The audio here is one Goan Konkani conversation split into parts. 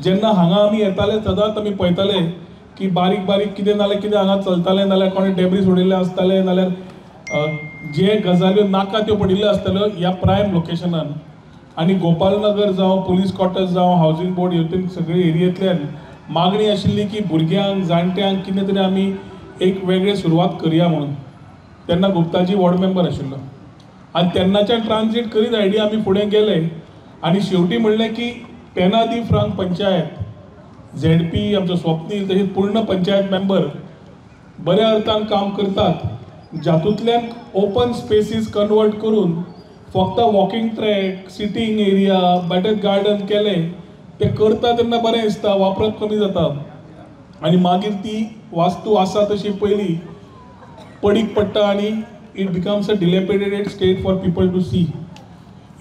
जेन्ना हांगा आमी येताले सदांच आमी पळयताले की बारीक बारीक कितें नाल्यार कितें हांगा चलतालें, नाल्यार कोणें डेब्रीज उडयल्ले आसताले, नाल्यार जे गजाल्यो नाका त्यो पडिल्ल्यो आसताल्यो ह्या प्रायम लोकेशनान. आनी गोपालनगर जावं, पुलीस क्वॉर्टर्स जावं, हावजींग बोर्ड हेतून सगळे एरियेंतल्यान मागणी आशिल्ली की भुरग्यांक जाणट्यांक कितें तरी आमी एक वेगळे सुरवात करया म्हणून. तेन्ना गुप्ताजी वॉर्ड मेंबर आशिल्लो आनी तेन्नाच्यान ट्रान्जीट करीत आयडिया आमी फुडें गेले आनी शेवटी म्हणलें की पेना दी फ्रांक पंचायत झेडपी आमचो स्वप्नील तशेंच पूर्ण पंचायत मेंबर बऱ्या अर्थान काम करतात, जातूंतल्यान ओपन स्पेसीस कन्वर्ट करून फक्त walking track, sitting area, better garden केलें तें करता तेन्ना बरें दिसता, वापरप कमी जाता आनी मागीर ती वास्तू आसा तशी पयली पडीक पडटा आनी it becomes a dilapidated state for people to see.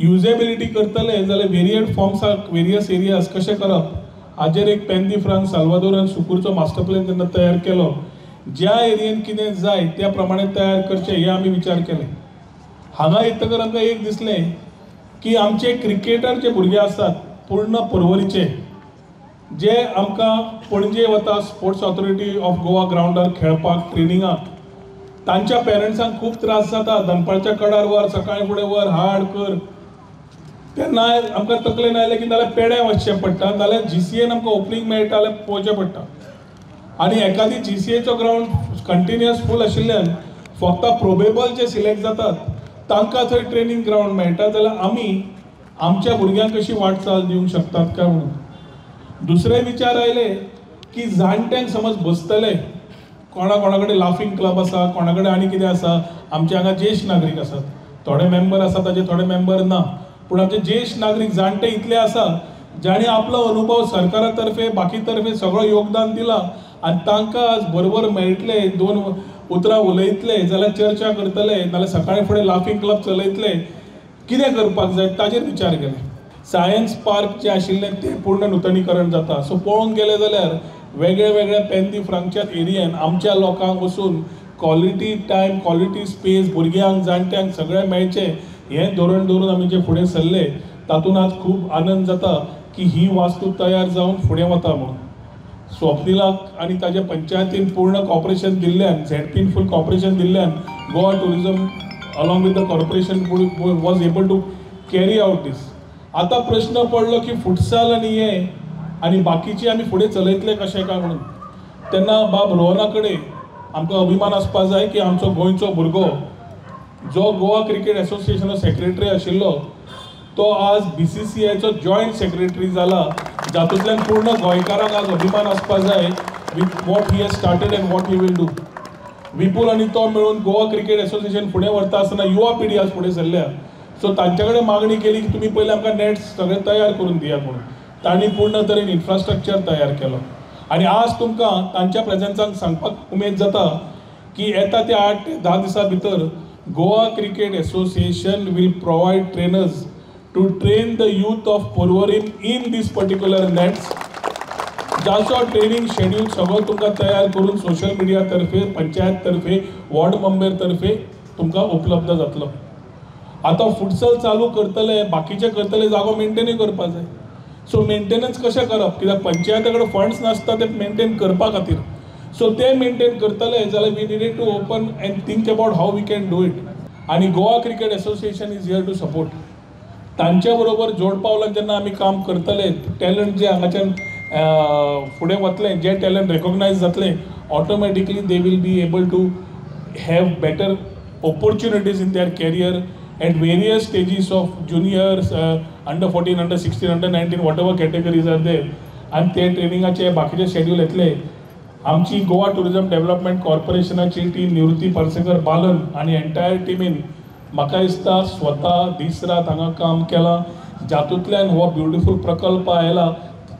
Usability करतले जाल्यार वेरियंट फॉर्म्साक वेरियस एरियाज कशें करप हाजेर एक पेन्दी फ्रांक साल्वादोर आनी सुकूरचो मास्टर प्लॅन जेन्ना तयार केलो, ज्या एरियेन कितें जाय त्या प्रमाणे तयार करचें हें आमी विचार केले. हांगा येतकर आमकां एक दिसलें की आमचे क्रिकेटर जे भुरगे आसात पूर्ण पर्वरीचे, जे आमकां पणजे वता स्पोर्ट्स ऑथॉरिटी ऑफ गोवा ग्रावंडार खेळपाक ट्रेनिंगाक, तांच्या पेरंट्सांक खूब त्रास जाता. दनपारच्या कडार वर, सकाळी फुडें वर, हाड कर. तेन्ना आमकां तकलेन आयलें की नाल्यार पेड्यां वचचें पडटा, नाल्यार जीसीएन आमकां ओपनींग मेळटा जाल्यार पळोवचें पडटा. आनी एकादी जीसीएचो ग्रावंड कंटिन्युअस फूल आशिल्ल्यान फक्त प्रोबेबल जे सिलेक्ट जातात तांकां थंय ट्रेनींग ग्रावंड मेळटा, जाल्यार आमी आमच्या भुरग्यांक कशी वाटचाल दिवंक शकतात काय म्हणून. दुसरे विचार आयले की जाणट्यांक समज बसतले, कोणा कोणा कडेन लाफींग क्लब आसा, कोणा कडेन आनी कितें आसा. आमचे हांगा ज्येश्ठ नागरीक आसात, थोडे मेंबर आसा ताजे थोडे मेंबर ना, पूण आमचे ज्येश्ठ नागरीक जाणटे इतले आसा जाणी आपलो अनुभव सरकारा तर्फे बाकी तर्फे सगळो योगदान दिलां आनी तांकां आज बरोबर मेळटले, दोन उतरां उलयतले जाल्यार चर्चा करतले, नाल्यार सकाळी फुडें लाफींग क्लब चलयतले, कितें करपाक जाय ताजेर विचार केले. सायन्स पार्क जें आशिल्लें तें पूर्ण नुतनीकरण जाता. सो पळोवंक गेलें जाल्यार वेगळे वेगळे पेन्दी फ्रांकच्याच एरियेन आमच्या लोकांक वचून क्वॉलिटी टायम, क्वॉलिटी स्पेस भुरग्यांक जाणट्यांक सगळें मेळचें हें धोरण दवरून आमी जे फुडें सरले तातूंत आज खूब आनंद जाता की ही वास्तू तयार जावन फुडें वता म्हणून. स्वप्निलाक आनी ताज्या पंचायतीन पूर्ण कॉपरेशन दिल्ल्यान, झेडपीन फूल कॉपरेशन दिल्ल्यान Goa tourism along with the corporation was able to carry out this. आतां प्रश्न पडलो की फुटसाल आनी हें आनी बाकीची आमी फुडें चलयतले कशें काय म्हणून. तेन्ना बाब रोहना कडेन आमकां अभिमान आसपाक जाय की आमचो गोंयचो भुरगो जो गोवा क्रिकेट एसोसिएशनाचो सेक्रेटरी आशिल्लो तो आज बीसीसीआयचो जॉयंट सेक्रेटरी जाला, जातूंतल्यान पूर्ण गोंयकारांक आज अभिमान आसपाक जाय with what he has started and what he will do. Vipul आनी तो मेळून गोवा क्रिकेट एसोसिएशन फुडें व्हरता आसतना युवा पिढी आज फुडें सरल्या. सो तांचे कडेन मागणी केली की तुमी पयलीं आमकां नॅट्स सगळे तयार करून दियात म्हणून. तांणी पूर्ण तरेन इन्फ्रास्ट्रक्चर तयार केलो आनी आज तुमकां तांच्या प्रेजन्सान सांगपाक उमेद जाता की येता त्या 8 ते 10 दिसां भितर Goa cricket association will provide trainers to train the youth of Porvorim in this particular nets. जाचो ट्रेनिंग शेड्यूल सगळो तुमकां तयार करून सोशल मिडिया तर्फे, पंचायत तर्फे, वॉर्ड मेंबर तर्फे तुमकां उपलब्ध जातलो. आतां फुटसल चालू करतले, बाकीचे करतले, जागो मेंटेनूय करपाक जाय. सो मेंटेनन्स कशें करप, कित्याक पंचायती कडेन फंड्स नासता ते मेंटेन करपा खातीर. सो ते मेंटेन करतले जाल्यार we needed to open and think about how we can do it. आनी Goa cricket association is here to support. तांच्या बरोबर जोड पावलान जेन्ना आमी काम करतले, टॅलंट जे हांगाच्यान फुडें वतलें, जे टॅलंट रेकॉग्नायज जातलें, automatically they will be able to have better opportunities in their career at various stages of juniors, under 14, under 16, under 19, whatever categories are there. आनी ते ट्रेनिंगाचे बाकीचे शेड्यूल येतले. आमची गोवा टुरिजम डेव्हलपमेंट कॉर्पोरेशनाची टीम निवृत्ती पार्सेकर बालन आनी एंटायर टिमीन म्हाका दिसता स्वता दीस रात हांगा काम केलां, जातूंतल्यान हो ब्युटिफूल प्रकल्प आयला.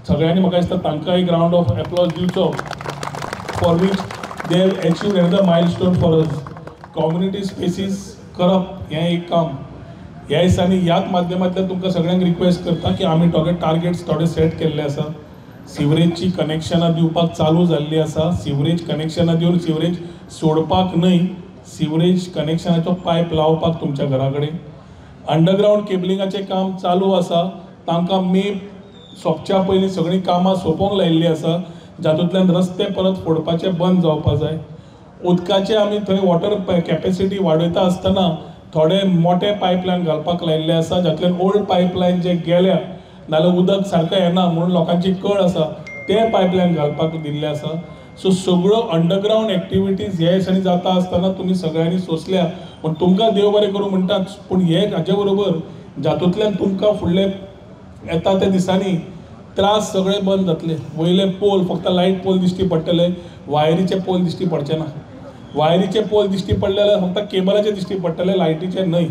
सगळ्यांनी म्हाका दिसता तांकां एक रावंड ऑफ एप्लॉज दिवचो for which they have achieved another milestone for us. Community spaces करप हें एक काम. ह्या दिसांनी ह्याच माध्यमांतल्यान तुमकां सगळ्यांक रिक्वेस्ट करता की आमी थोडे टार्गेट्स थोडे सेट केल्ले आसा. सिवरेजची कनेक्शनां दिवपाक चालू जाल्ली आसा. सिवरेज कनेक्शनां दिवन सिवरेज सोडपाक न्हय, सिवरेज कनेक्शनाचो पायप लावपाक तुमच्या घरा कडेन. अंडरग्रावंड केबलिंगाचें काम चालू आसा. तांकां मे सोंपच्या पयलीं सगळीं कामां सोंपोवंक लायिल्लीं आसा, जातूंतल्यान रस्ते परत फोडपाचे बंद जावपा जाय. उदकाचे आमी थंय वॉटर कॅपेसिटी वाडयता आसतना थोडे मोटे पायपलायन घालपाक लायिल्ले आसा, जातूंतल्यान ओल्ड पायपलायन जे गेल्या नाल्यार उदक सारकें येना म्हणून लोकांची कळ आसा ते पायपलायन घालपाक दिल्ले आसा. सो सगळ्यो अंडरग्रावंड एक्टिविटीज ह्या दिसांनी जाता आसतना तुमी सगळ्यांनी सोंसल्या पूण तुमकां देव बरें करूं म्हणटाच. पूण हे हाजे बरोबर जातूंतल्यान तुमकां फुडले येता त्या दिसांनी त्रास सगळे बंद जातले. वयले पोल फक्त लायट पोल दिश्टी पडटले, वायरीचे पोल दिश्टी पडचे ना. वायरीचे पोल दिश्टी पडले जाल्यार फक्त केबलाचे दिश्टी पडटले, लायटीचे न्हय.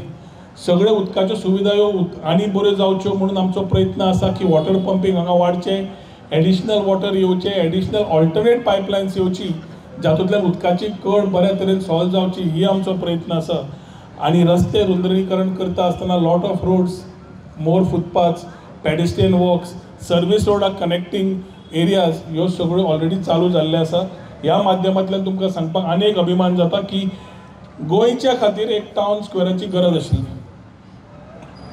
सगळे उदकाच्यो सुविधायो आनी बऱ्यो जावच्यो म्हणून आमचो प्रयत्न आसा की वॉटर पंपींग हांगा वाडचें, एडिशनल वॉटर येवचें, एडिशनल ऑल्टरनेट पायपलायन्स येवची, जातूंतल्यान उदकाची कळ बऱ्या तरेन सॉल्व जावची, ही आमचो प्रयत्न आसा. आनी रस्ते रुंदरीकरण करता आसतना lot of roads, more footpaths, pedestrian walks, service रोडाक connecting areas ह्यो सगळ्यो ऑलरेडी चालू जाल्ले आसा. ह्या माध्यमांतल्यान तुमकां सांगपाक आनी एक अभिमान जाता की गोंयच्या खातीर एक टावन स्क्वेराची गरज आशिल्ली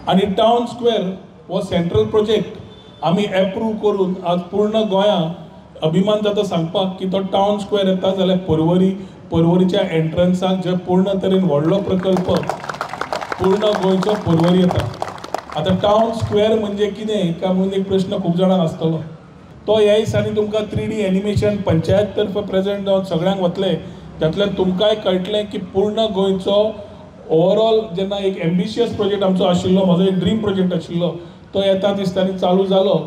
आनी टावन स्क्वेर हो सेंट्रल प्रोजेक्ट आमी एप्रूव करून आज पूर्ण गोंयांक अभिमान जाता सांगपाक की तो टावन स्क्वेर येता जाल्यार पर्वरी, पर्वरीच्या एंट्रन्साक जे पूर्ण तरेन व्हडलो प्रकल्प पूर्ण गोंयचो पर्वरी येता. आतां टावन स्क्वेर म्हणजे कितें काय म्हणून एक प्रश्न खूब जाणांक आसतलो. तो ह्या दिसांनी तुमकां 3D animation panchayat तर्फे प्रेजेंट जावन सगळ्यांक वतले, जातल्यान तुमकांय कळटलें की पूर्ण गोंयचो ओवरऑल जेन्ना एक एम्बिशियस प्रोजेक्ट आमचो आशिल्लो, म्हजो एक ड्रीम प्रोजेक्ट आशिल्लो, तो येता दिसतानी चालू जालो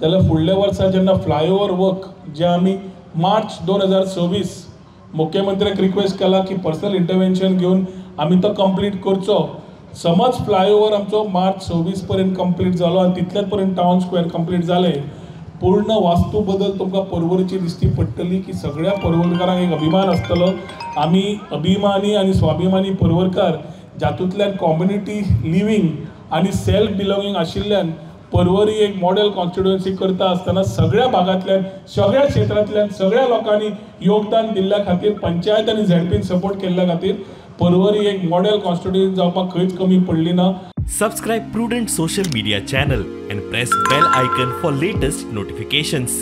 जाल्यार फुडल्या वर्सा जेन्ना फ्लायओवर वर्क जे आमी मार्च 2026 मुख्यमंत्र्याक रिक्वेस्ट केला की पर्सनल इंटरवेन्शन घेवन आमी तो कंप्लीट करचो. समज फ्लायओवर आमचो मार्च 26 पर्यंत कंप्लीट जालो आनी तितल्याच पर्यंत टावन स्क्वेअर कंप्लीट जालें, पूर्ण वास्तू बदल तुमकां पर्वरीची दिश्टी पडटली की सगळ्या पर्वरकारांक एक अभिमान आसतलो. आमी अभिमानी आनी स्वाभिमानी पर्वरकार, जातूंतल्यान कॉम्युनिटी लिवींग आनी सेल्फ बिलोंगींग आशिल्ल्यान पर्वरी एक मॉडेल कॉन्स्टिट्युएन्सी करता आसतना सगळ्या भागांतल्यान, सगळ्या क्षेत्रांतल्यान सगळ्या लोकांनी योगदान दिल्ल्या खातीर, पंचायत आनी झेडपीन सपोर्ट केल्ल्या खातीर पर्वरी एक मॉडेल कॉन्स्टिट्युएन्सी जावपाक खंयच कमी पडली ना. Subscribe Prudent social media channel and press bell icon for latest notifications.